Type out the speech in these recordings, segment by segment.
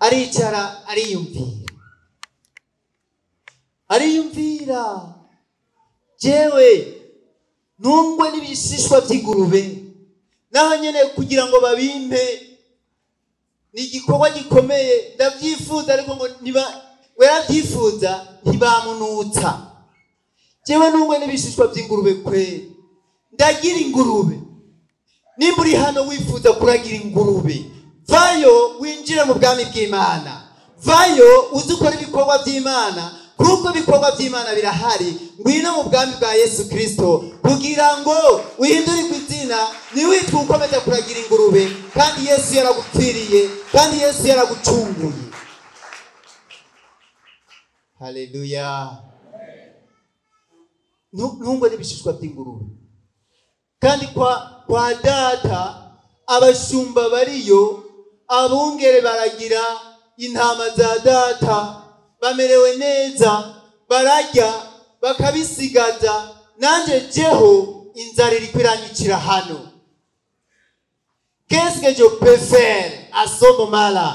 Aricara ariyumvira, ariyumvira, jewe ntungwe n'ibishishwa by'ingurube, naho nyene kugira ngo babimpe ni igikorwa gikomeye, ndabyifuza ariko ngo niba werabyifuza ntibamunutsa. Jewe ntungwe n'ibishishwa by'ingurube kweri, ndagira ingurube. Nimba uri hano wifuza kuragira ingurube, vayo winjire mu bwami bw'Imana, vayo uze ukore ibikorwa by'Imana, kuko ibikorwa by'Imana birahari. Ngwino mu bwami bwa Yesu Kristo kugira ngo uhindurirwe izina, ntiwitwe ukomeza kuragira ingurube, kandi Yesu yaragupfiriye, kandi Yesu yaragucunguye. Haleluya. Ntungwe n'ibishishwa by'ingurube, kandi kwa data abashumba bariyo, abungere baragira intama za data, bamerewe neza, bararya bakabisigaza, nanje jeho inzara iriko iranyicira hano. Qu'est-ce que je peux faire à ce moment-là?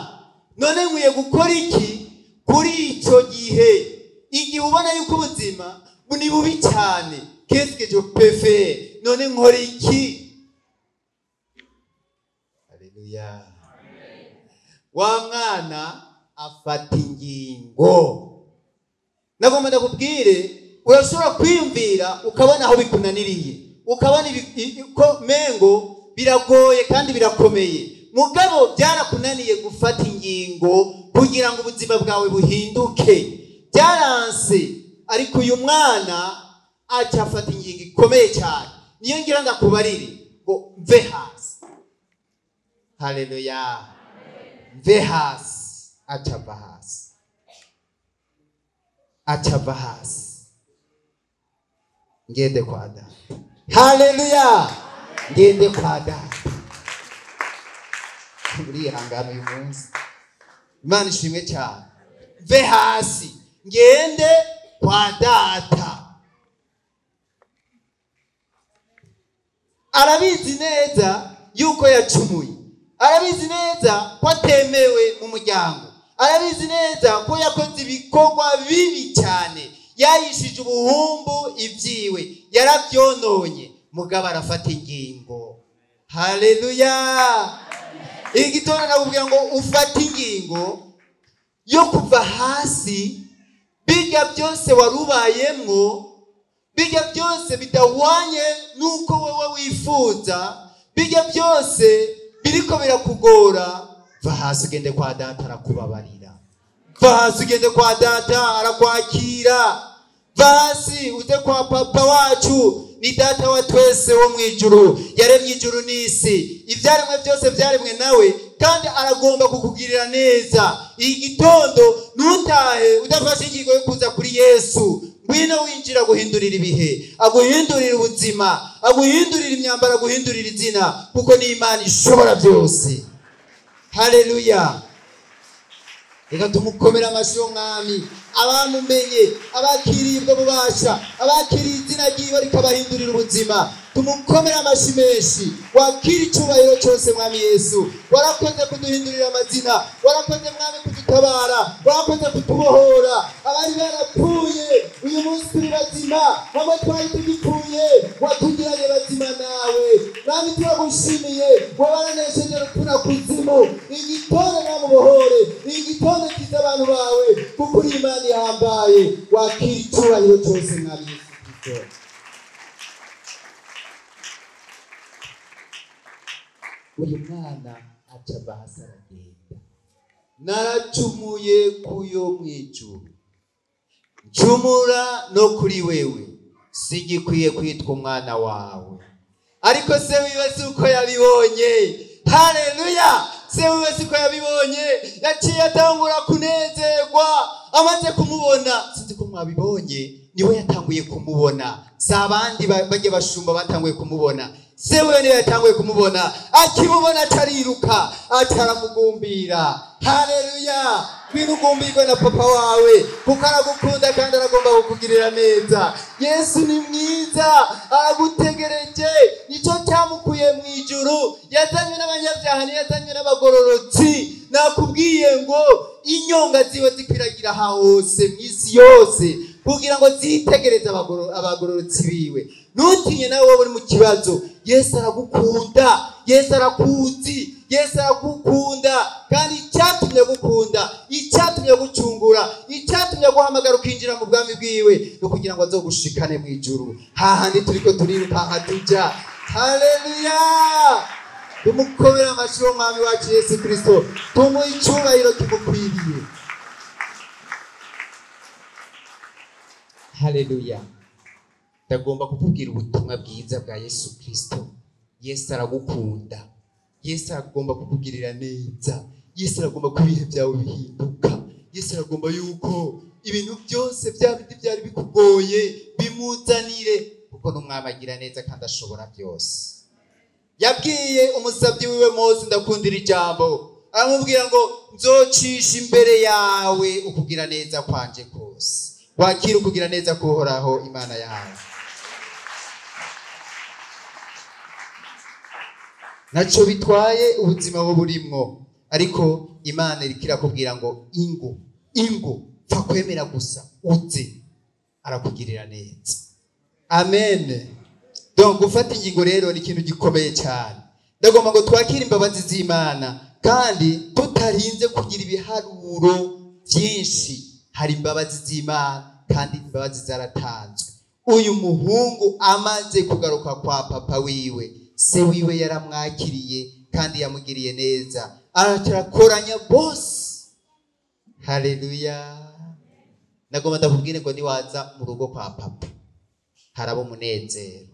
None nkwiye gukora iki kuri ico gihe, igihe ubona yuko ubuzima ni bubi cyane? Qu'est-ce que je peux faire? None nkora iki? Haleluya. Wa mwana afata ingingo. Nagomba ndakubwire, urashobora kwiyumvira ukabona aho bikunaniriye, ukabona ko mengo biragoye kandi birakomeye, mugabo byarakunaniye gufata ingingo kugira ngo ubuzima bwawe buhinduke, byaranse. Ariko uyu mwana aca afata ingingo ikomeye cyane. Niyo ngira ndakubarire ngo mve hasi. Haleluya. Mve hasi. Aca ava hasi, aca ava hasi, ngende kwa data. Haleluya. Ngende kwa data. Urihangana uyu munsi, Imana ishimwe cyane. Mve hasi ngende kwa data. Arabizi neza yuko yacumuye, arabizi neza ko atemewe mu muryango, arabizi neza ko yakoze ibikorwa bibi cyane, yayishije ubuhumbu ibyiwe, yarabyononye, mugabo arafata ingingo. Haleluya. Igitondo nakubwira ngo ufate ingingo yo kuva hasi, bijya byose warubayemwo, bijya byose bidahwanye nuko wewe wifuza, bijya byose biriko birakugora, va hasi ugende kwa data arakubabarira, va hasi ugende kwa data arakwakira, va hasi uze kwa papa wacu, ni data wa twese wo mu ijuru, yaremye ijuru n'isi, ibyaremwe byose byaremwe nawe, kandi aragomba kukugirira neza. Igitondo ntutahe udafashe ingingo yo kuza kuri Yesu. Ngwino winjira guhindurira ibihe, aguhindurira ubuzima, aguhindurira imyambaro, aguhindurira izina, kuko ni Imana ishobora byose. Haleluya. Reka tumukomere amashyi y'Umwami. Abamumenye, abakiriye ubwo bubasha, abakiriye izina ryiwe rikabahindurira ubuzima, tumukomere amashyi menshi. Wakira icyubahiro cyose Mwami Yesu. Warakoze kuduhindurira amazina, warakoze Mwami kudutabara, warakoze kutubohora. Abari barapfuye uyu munsi turi bazima, bamwe twari tugipfuye watugiranye bazima nawe. Mwami turagushimiye, wabaranesheje urupfu na kuzimu. Igitondo namubohore, igitondo kiza abantu bawe, kuko uri Imana ihambaye. Wakira icyubahiro cyose Mwami Yesu Kristo. Uyu mwana aca ava hasi aragenda. Naracumuye kuyo mu ijuru, ncumura no kuri wewe, sigikwiye kwitwa umwana wawe. Ariko se wiwe si uko yabibonye. Haleluya. Se wiwe si uko yabibonye, yaciye atangura kunezerwa amaze kumubona. Sinzi ko mwabibonye, niwe yatanguye kumubona. Si abandi bajya bashumba batanguye kumubona, se wiwe niwe yatanguye kumubona. Akimubona atariruka, ataramugumbira. Haleluya! Ngwino ugumbirwe na papa wawe, kuko aragukunda kandi aragomba kukugirira neza. Yesu ni mwiza, aragutegereje. Nicyo cyamukuye mu ijuru. Yazanywe n'abanyabyaha, ntiyazanywe n'abagororotsi. Nakubwiye ngo inyonga ziwe zikwiragira aha hose mu isi yose, kugira ngo zitegereze abagororotsi biwe. Ntutinye nawe wowe uri mu kibazo. Yesu aragukunda, Yesu arakuzi, Yesu aragukunda. Kandi icyatumye agukunda, icyatumye agucungura, icyatumye aguhamagara ukinjira mu bwami bwiwe, ni ukugira ngo azogushikane mu ijuru, hahandi turiko turirukanka tuja. Haleluya! Tumukomere amashyi w'umwami wacu Yesu Kristo, tumuhe icyubahiro kimukwiriye. Haleluya! Ndagomba kukubwira ubutumwa bwiza bwa Yesu Kristo. Yesu aragukunda, Yesu aragomba kukugirira neza, Yesu aragomba ko ibihe byawe bihinduka, Yesu aragomba yuko ibintu byose bya bindi byari bikugoye bimuzanire, kuko n'umwami agira neza kandi ashobora byose. Yabwiye umusabyi wiwe Mose, ndakundira ijambo, aramubwira ngo nzocisha imbere yawe ukugira neza kwanje kose. Wakira ukugira neza kuhoraho Imana yawe. Naco bitwaye ubuzima bo burimwo, ariko Imana iriko irakubwira ngo ingo, ingo, pfa kwemera gusa uze, arakugirira neza. Amen. Donc gufata ingingo rero ni ikintu gikomeye cyane. Ndagomba ngo twakire imbabazi z'Imana kandi tutarinze kugira ibiharuro byinshi. Hari imbabazi z'Imana kandi imbabazi zaratanzwe. Uyu muhungu amaze kugaruka kwa papa wiwe, se wiwe yaramwakiriye kandi yamugiriye neza, arakoranya bose. Haleluya! Ndagomba ndakubwire ngo niwaza mu rugo kwa papa haraba umunezero.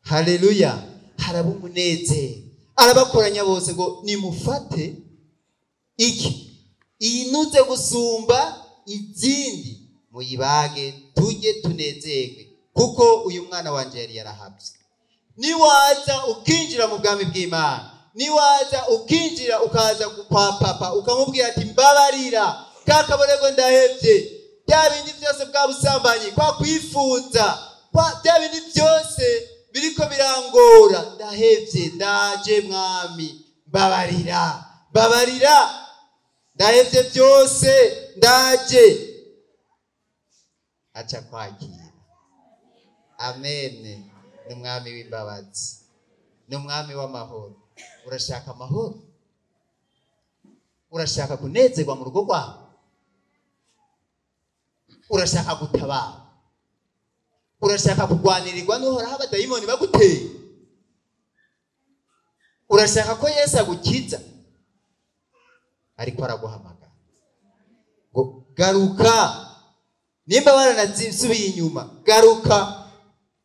Haleluya! Haraba umunezero. Arabakoranya bose ngo nimufate iki iyinuze gusumba izindi, muyibage tujye tunezerwe, kuko uyu mwana wanje yari yarahabye. Niwaza ukinjira mu bwami bw'Imana, niwaza ukinjira ukaza kwa papa ukamubwira ati mbabarira, ka kaborego ndahevye, bya bindi byose bwa busambanyi, kwa kwifuza, bya bindi byose biriko birangora, ndahevye, ndaje mwami, mbabarira, mbabarira, ndahevye byose, ndaje. Aca kwakira. Amen. Ni umwami w'imbabazi, ni umwami w'amahoro. Urashaka amahoro? Urashaka kunezerwa mu rugo rwawe? Urashaka gutabara? Urashaka kurwanirirwa n'uhoraho abadayimoni baguteye? Urashaka ko Yesu agukiza? Ariko araguhamagara ngo garuka. Nimba waranasubiye inyuma, garuka.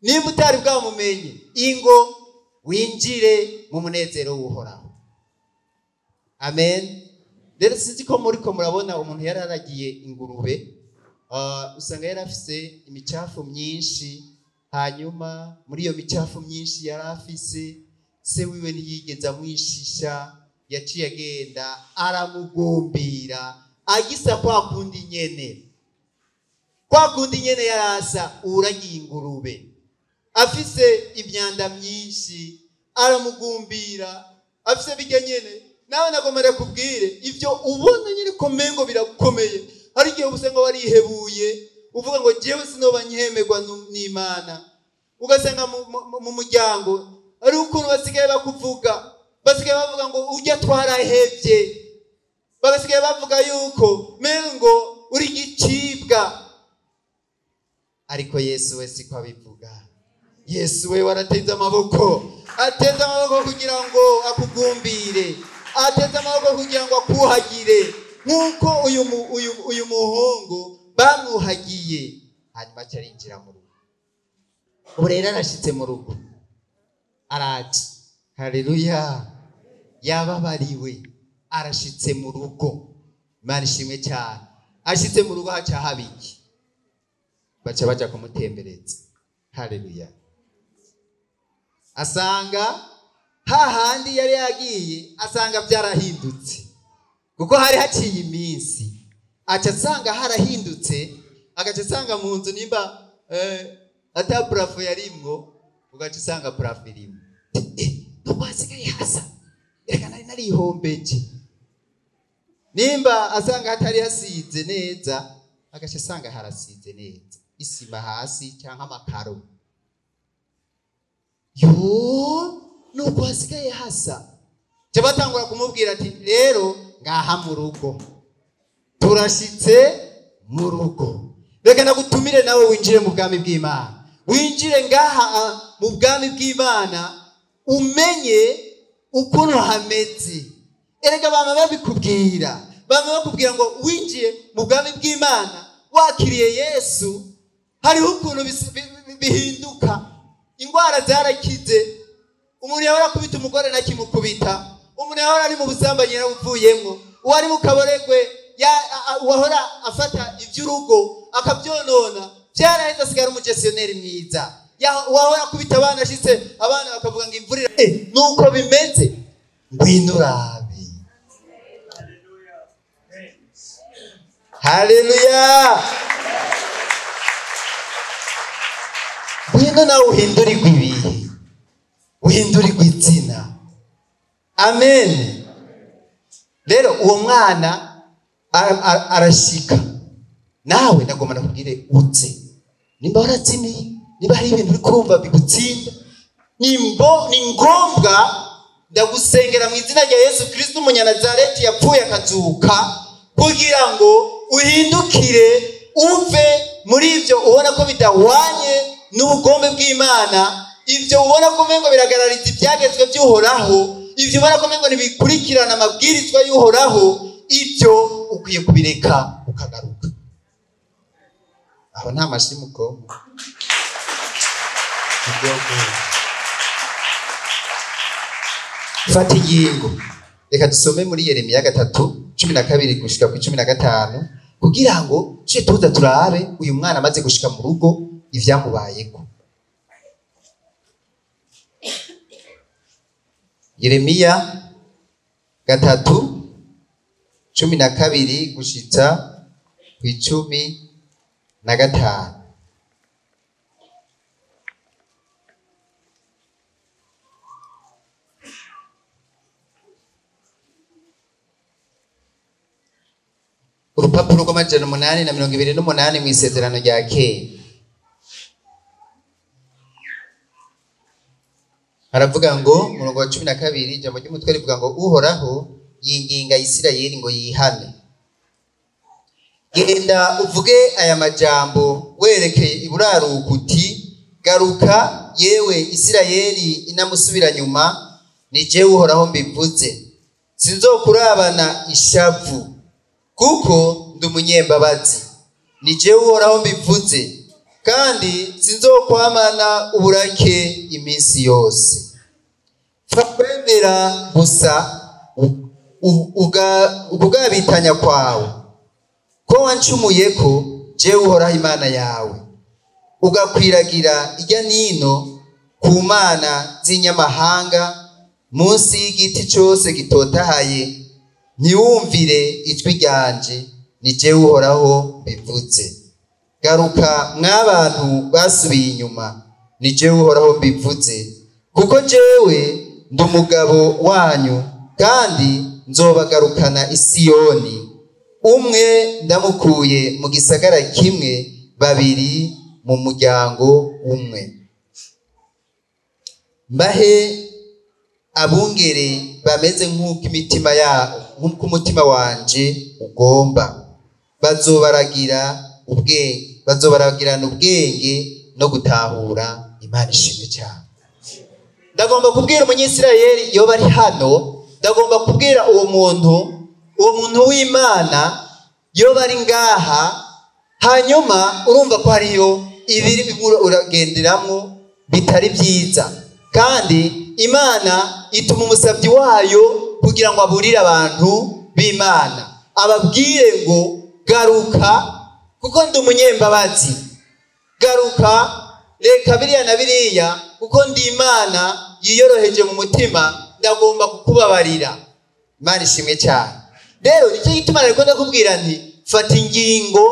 Nimba utari bwamumenye, ingo winjire mu munezero w'Uhoraho. Amen. Rero sinzi ko muriko murabona umuntu yari aragiye ingurube, usanga yari afise imicafu myinshi. Hanyuma muri iyo micafu myinshi yari afise, se wiwe ntiyigeze amwishisha, yaciye agenda aramugumbira, agisa kwa kundi nyene, kwa kundi nyene yarasa uragiye ingurube, afise imyanda myinshi, aramugumbira, afise bijya nyene. Nawe nagomba kubwire ivyo ubona nyine ko mengo birakomeye. Hari igihe usanga warihebuye, uvuga ngo jewe sinoba nkemerwa n'Imana. Ugasanga mu muryango ari ukuntu basigaye bakuvuga, basigaye bavuga ngo ujya twarahevye, bagasigaye bavuga yuko mengo uri gicibwa. Ariko Yesu we siko abivuga. Yesu we warateze amaboko, ateze amaboko kugira ngo akugumbire, ateze amaboko kugira ngo akuhagire, nkuko uyu muhungu bamwuhagiye. Hanyuma arinjira mu rugo. Ubu rero arashitse mu rugo, araje. Haleluya! Yababariwe, arashitse mu rugo. Imana ishimwe cyane. Ashitse mu rugo haca haba iki? Baca baja kumutembereza. Haleluya. Asanga hahandi yari yagiye, asanga byarahindutse, kuko hari haciye iminsi. Aca asanga harahindutse, agaca asanga mu nzu nimba ata plafond yarimwo, ugaca usanga plafond irimo. Nuko hasigaye hasa, reka nari narihombeje. Nimba asanga hatari hasize neza, agaca asanga harasize neza, isima hasi cyangwa amakaro. Yo, nuko hasigaye hasa. Batangura kumubwira ati rero ngaha mu rugo turashitse mu rugo, reka nagutumire nawe winjire mu bwami bw'Imana. Winjire ngaha mu bwami bw'Imana, umenye ukuntu hameze. Erega bama babikubwira, bama bakubwira ngo winjiye mu bwami bw'Imana wakiriye Yesu, hariho ukuntu bihinduka. Ingwara zarakize, umuntu yahora akubita umugore ntakimukubita, umuntu yahora ari mu busambanyi yarabuvuyemo, uwari mu kaboregwe wahora afata iby'urugo akabyonona, byaraheze asigara umugestioneri mwiza. Wahora akubita abana ashitse abana bakavuga ngo imvura, nuko bimeze. Ngwino urabe. Haleluya. Ngwino nawe uhindurirwe ibihe, uhindurirwe izina. Amen. Rero uwo mwana arashika. Nawe ndagomba nakubwire uze. Nimba warazimiye, niba hari ibintu uri kurumva bigutsinda, ni ngombwa ndagusengera mu izina rya Yesu Kristo umunyanazareti yapfuye akazuka, kugira ngo uhindukire uve muri ibyo ubona ko bidahwanye n'ubugombe bw'Imana, ibyo ubona ko umengo biragarariza ibyagezwe by'Uhoraho, ibyo ubona ko umengo ntibikurikirana amabwirizwa y'Uhoraho, ibyo ukwiye kubireka ukagaruka. Aho nta mashimuko. Fata ingingo. Reka dusome muri Yeremiya 3:12 gushika ku 15, kugira ngo tuje tuza turabe uyu mwana amaze gushika mu rugo ivyamubayeko. Yeremiya 3:12 gushitsa ku 15. Urupapuro rw'amajana 828 mu isezerano rya kera. Haravuga ngo umurongo wa 12, ijambo ry'umutwe rivuga ngo Uhoraho yinginga Isirayeli ngo yihane. Genda uvuge aya majambo werekeye iburaruko uti garuka yewe Isirayeli inamusubira nyuma, ni jewe Uhoraho mbivuze. Sinzokurabana ishavu kuko ndi umunyembabazi, ni jewe Uhoraho mbivuze, kandi sinzokwamana uburake iminsi yose. Kwemera gusa ukugabitanya kwawe ko wancumuyeko jewe Uhoraho Imana yawe, ugakwiragira irya nino ku mana z'inyamahanga munsi y'igiti cose gitotahaye, ntiwumvire ijwi ryanje, ni jewe Uhoraho mbivuze. Garuka mw'abantu basubiye inyuma, ni jewe Uhoraho mbivuze, kuko jewe ndi umugabo wanyu, kandi nzobagarukana i Siyoni, umwe ndamukuye mu gisagara kimwe, babiri mu muryango umwe. Mbahe abungere bameze nk'uko imitima yabo, nk'uko umutima wanje ugomba, bazobaragirana ubwenge no gutahura. Imana ishimwe cyane. Ndagomba kubwira umunyisirayeli iyo bari hano, ndagomba kubwira uwo muntu w'Imana iyo bari ngaha. Hanyuma urumva ko hariyo ibiri uragenderamo bitari byiza, kandi Imana ituma umusabyi wayo kugira ngo aburire abantu b'Imana, ababwire ngo garuka kuko ndi umunyembabazi. Garuka, reka biriya na biriya, kuko ndi Imana yiyoroheje mu mutima, ndagomba kukubabarira. Imana ishimwe cyane. Rero nicyo gituma nariko ndakubwira nti fata ingingo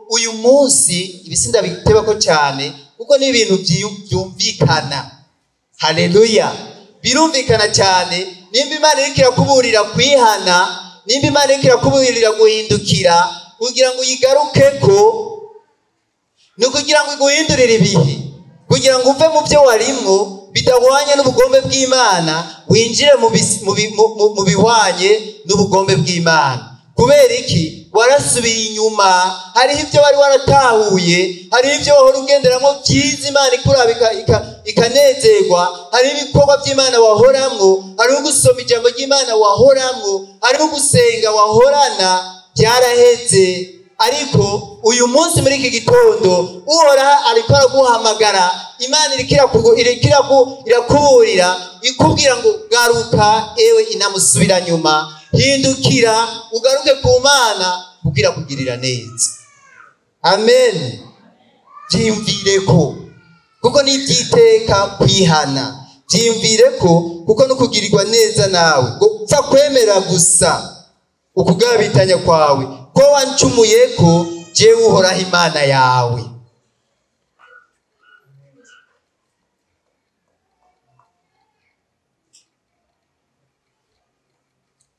uyu munsi. Ibisinda bitebako cyane kuko ni ibintu byumvikana. Haleluya, birumvikana cyane. Nimba Imana iriko irakuburira kwihana, nimba Imana iriko irakuburira guhindukira kugira ngo uyigarukeko, ni ukugira ngo iguhindurire ibihe, kugira ngo uve mu byo warimwo bidahwanye n'ubugombe bw'Imana, winjire mu bihwanye n'ubugombe bw'Imana. Kubera iki? Warasubiye inyuma, hariho ibyo wari waratahuye, hariho ibyo wahora ugenderamo byiza Imana ikuraba ikanezerwa, hariho ibikorwa by'Imana wahoramwo, hariho gusoma ijambo ry'Imana wahoramwo, hariho gusenga wahorana, byaraheze. Ariko uyu munsi muri iki gitondo Uhoraho ariko araguhamagara, Imana iriko irakuburira, ikubwira ngo garuka ewe inamusubira nyuma, hindukira ugaruke ku Mana kugira kugirira neza. Amen. Byiyumvire ko kuko n'ibyiteka kwihana, byiyumvire ko kuko no kugirirwa neza nawe, gupfa kwemera gusa ukugabitanya kwawe ko wancumuye ko jewe Uhoraho Imana yawe.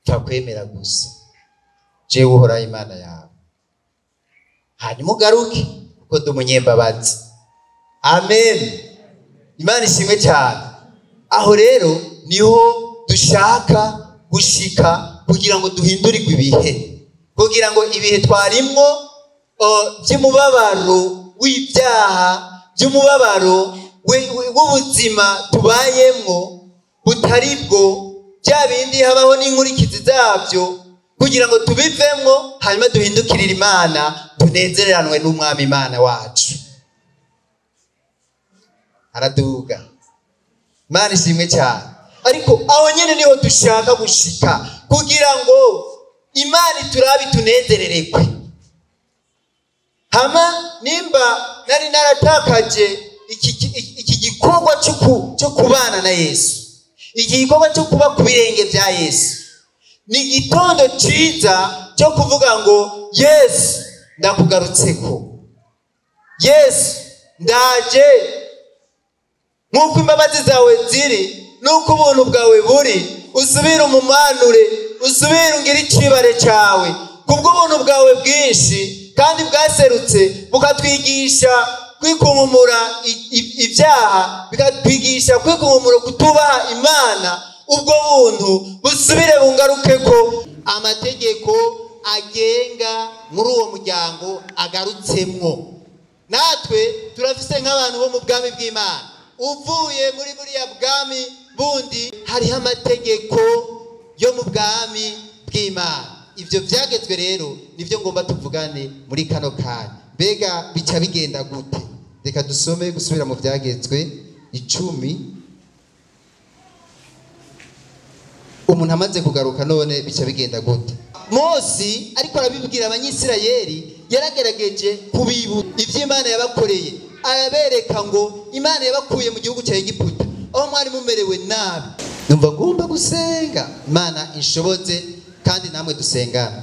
Pfa kwemera gusa jewe Uhoraho Imana yawe, hanyuma ugaruke kuko ndi umunyembabazi. Amen. Imana ishimwe cyane. Aho rero niho dushaka gushika kugira ngo duhindurirwe ibihe, kugira ngo ibihe twarimwo by'umubabaro w'ibyaha, by'umubabaro w'ubuzima tubayemwo butari bwo, bya bindi habaho n'inkurikizi zabyo, kugira ngo tubivemwo hanyuma duhindukirire Imana, tunezereranwe n'Umwami Imana wacu. Araduga. Imana ishimwe cyane. Ariko aho nyene niho dushaka gushika kugira ngo Imana iturabe tunezererekwe. Hama nimba nari naratakaje iki gikorwa cyo kubana na Yesu, iki gikorwa cyo kuba ku birenge bya Yesu, ni igitondo ciza cyo kuvuga ngo Yesu ndakugarutseko, Yesu ndaje, nk'uko imbabazi zawe ziri n'uko ubuntu bwawe buri, usubire umumanure, usubire ungire icibare cyawe kubw'ubuntu bwawe bwinshi kandi bwaserutse, bukatwigisha kwikunkumura ibyaha, bikatwigisha kwikunkumura kutubaha Imana. Ubwo buntu busubire bungaruke ko amategeko agenga muri uwo muryango agarutsemwo. Natwe turafise nk'abantu bo mu bwami bw'Imana. Uvuye muri buriya bwami bundi hariho amategeko yo mu bwami bw'Imana. Ivyo vyagezwe rero nivyo ngomba tuvugane muri kano kanya. Mbega bica bigenda gute? Reka dusome gusubira mu vyagezwe 10. Umuntu amaze kugaruka none bica bigenda gute? Mose ariko arabibwira abanyisirayeli, yaragerageje kubibu ivyo Imana yabakoreye, arabereka ngo Imana yabakuye mu gihugu cya Egiputa aho mwari mumerewe nabi. Numva ngomba gusenga Imana inshoboze kandi namwe dusengana.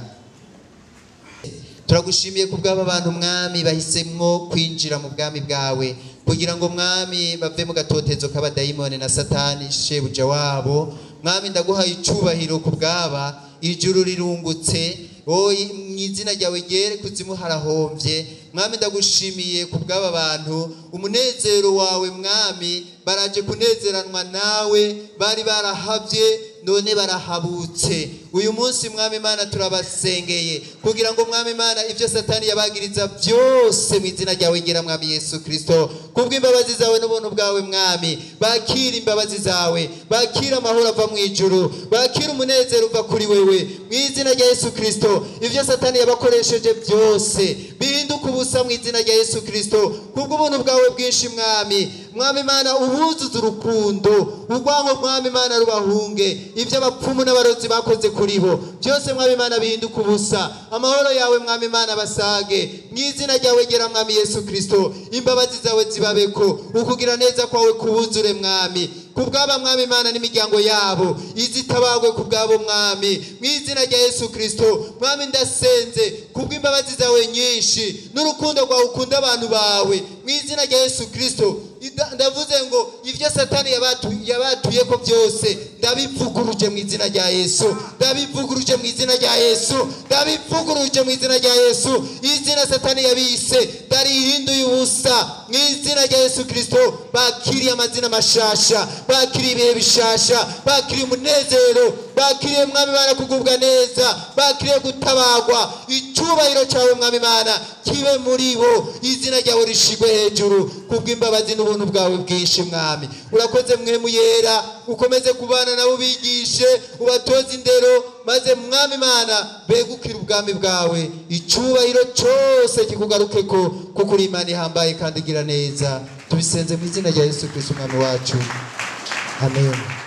Turagushimiye kubw'aba bantu Mwami bahisemwo kwinjira mu bwami bwawe, kugira ngo Mwami bave mu gatotezo k'abadayimoni na Satani shebuja wabo. Mwami ndaguhaye icubahiro kubw'aba, ijuru rirungutse, oyi mu izina ryawe ryere kuzimu harahomvye. Mwami ndagushimiye kubw'aba bantu, umunezero wawe Mwami baraje kunezeranwa nawe, bari barahavye none barahabutse. Uyu munsi Mwami Imana turabasengeye kugira ngo Mwami Imana ivyo Satani yabagiriza byose mu izina ryawe ryera Mwami Yesu Kristo, kubw'imbabazi zawe n'ubuntu bwawe Mwami, bakira imbabazi zawe, bakira amahoro ava mu ijuru, bakira umunezero uva kuri wewe mu izina rya Yesu Kristo. Ivyo Satani yabakoresheje byose bihinduka ubusa mu izina rya Yesu Kristo, kubw'ubuntu bwawe bwinshi Mwami. Mwami Imana, ubuzuze urukundo, urwango Mwami Imana rubahunge, ibyo abapfumu n'abarozi bakoze kuri bo byose Mwami Imana bihinduka ubusa. Amahoro yawe Mwami Imana basage mu izina ryawe gera Mwami Yesu Kristo, imbabazi zawe zibabeko, ukugira neza kwawe kubuzure Mwami, kubwaba Mwami Imana n'imiryango yabo izitabagwe kubwabo Mwami, mu izina rya Yesu Kristo. Mwami ndasenze kubw'imbabazi zawe nyinshi n'urukundo rwawe ukunda abantu bawe, mu izina rya Yesu Kristo. Ndavuze ngo ivyo Satani yabatuye ko byose ndabivuguruje mu izina rya Yesu, ndabivuguruje mu izina rya Yesu, ndabivuguruje mu izina rya Yesu. Izina Satani yabise ndarihinduye ubusa mu izina rya Yesu Kristo. Bakiriye amazina mashasha, bakiriye ibihe bishasha, bakiriye umunezero, bakiriye Mwami Imana kugubwa neza, bakiriye gutabagwa. Icyubahiro cyawe Mwami Imana kibe muri bo, izina ryawe rishigwe hejuru kubw'imbabazi n'ubuntu bwawe bwinshi Mwami. Urakoze Mwemu Yera, ukomeze kubana nabo, bigishe, ubatoze indero, maze Mwami Imana begukire ubwami bwawe. Icyubahiro cyose kikugarukeko, kuko uri Imana ihambaye kandi igira neza. Tubisenze mu izina rya Yesu Kristo Umwami wacu, amen.